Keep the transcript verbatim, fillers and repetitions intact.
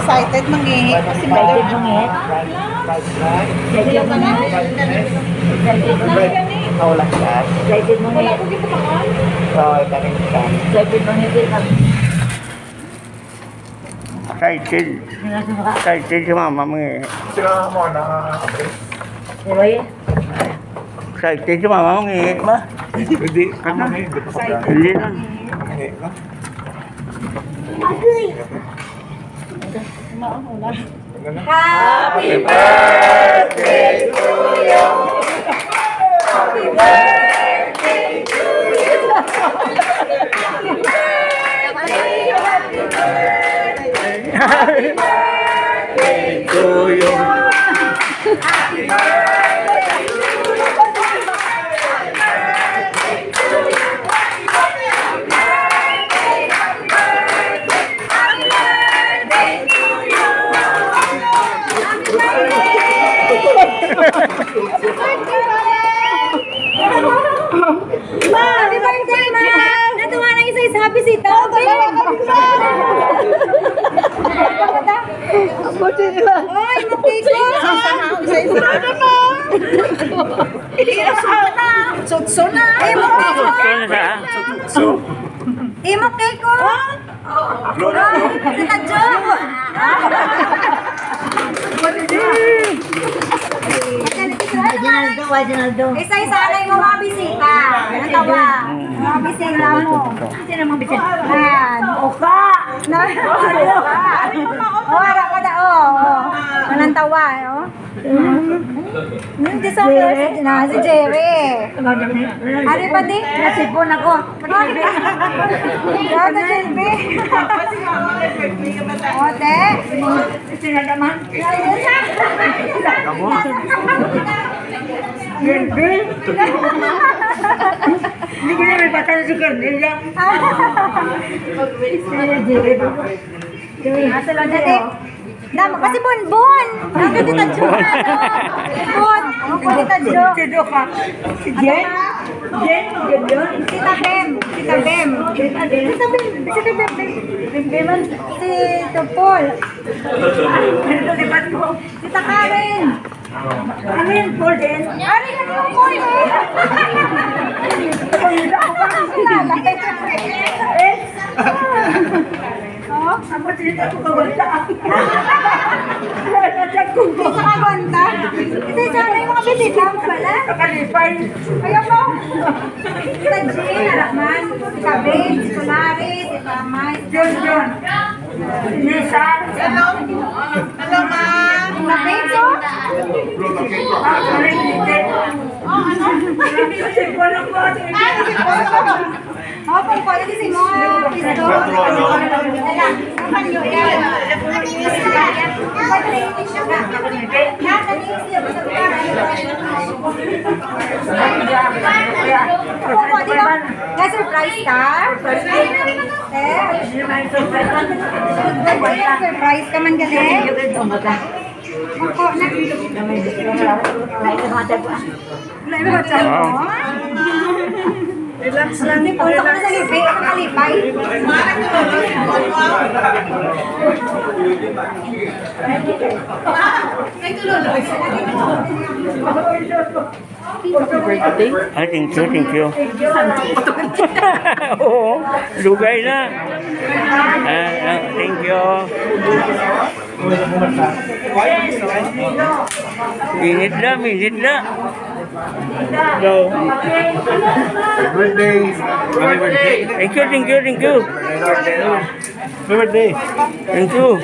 Excited mangihi si Mother. Excited mangihi. Excited mangihi. Excited mangihi. Excited mangihi. Excited mangihi. Excited. Excited si Mama mangihi. Sila mo na. Excited si Mama mangihi ba? Hindi. Ano? Hindi lang. Happy birthday to you. Happy birthday to you. Happy birthday to you. Happy birthday to you. Happy birthday, Ma! Natuwa na isa-isa, bisita. Oy, makiko! Sutso na! Imo kiko! Sutso na siya. Imo kiko! Kita Jo! Reginaldo, Reginaldo. Isa-isa na yung mga bisita. Ang tawa. Mga bisita mo. Sino mga bisita? Yan. Oka! Na- Oh, wala pa da. Oh, oh. Walang tawa, oh. Hmm, di sa na, si Jerry. Ari pa di? Nasipon ako. Ano, J B? Ote? Sinadaman. Hindi ko na may bata si Cornelia. Jerry. Asa lang dati? Damo kasi Bonbon. Ang ganda ng tsura, no? Bonbon. Ang kulit ng tsura. Sino ka? Si Jen? Jen? Jen yun? Si Tabem. Si Tabem. Si Tabem. Si Tabem. Bem, Bem, si Tupol. Ano lipat ko? Si Takaren. Ano yung golden? Ano yung golden? Eh? Oh? Ako, dito ako kagwanta. Dito ka kagwanta? Kasi sana yung mga bisita pala. Nakalipay. Ayaw mo. Kita Jean, Arakman, kita Ben, si Tulares, si Tamay, si John, John. Nissan. Hello. Hello, ma'am. Kita Ben, so? Ah, ano? Kasi wala po. Oh, pwede si mo, ah, pisto. Wala. Ang panyo, yan. Pwede ba? Na-surprise ka? Eh? Surprise ka man gali? Ako na. Ay, sa mga tagwa. Wala, wala, wala. Wow. Relax lang. Hindi, punta ko na sa lipi. Ang kalipay. Ay, thank you, thank you. Oo, dugay na. Ah, ah, thank you. Minit na, minit na. Hello. Happy birthday. Happy birthday. Thank you, thank you, thank you. Happy birthday. Thank you.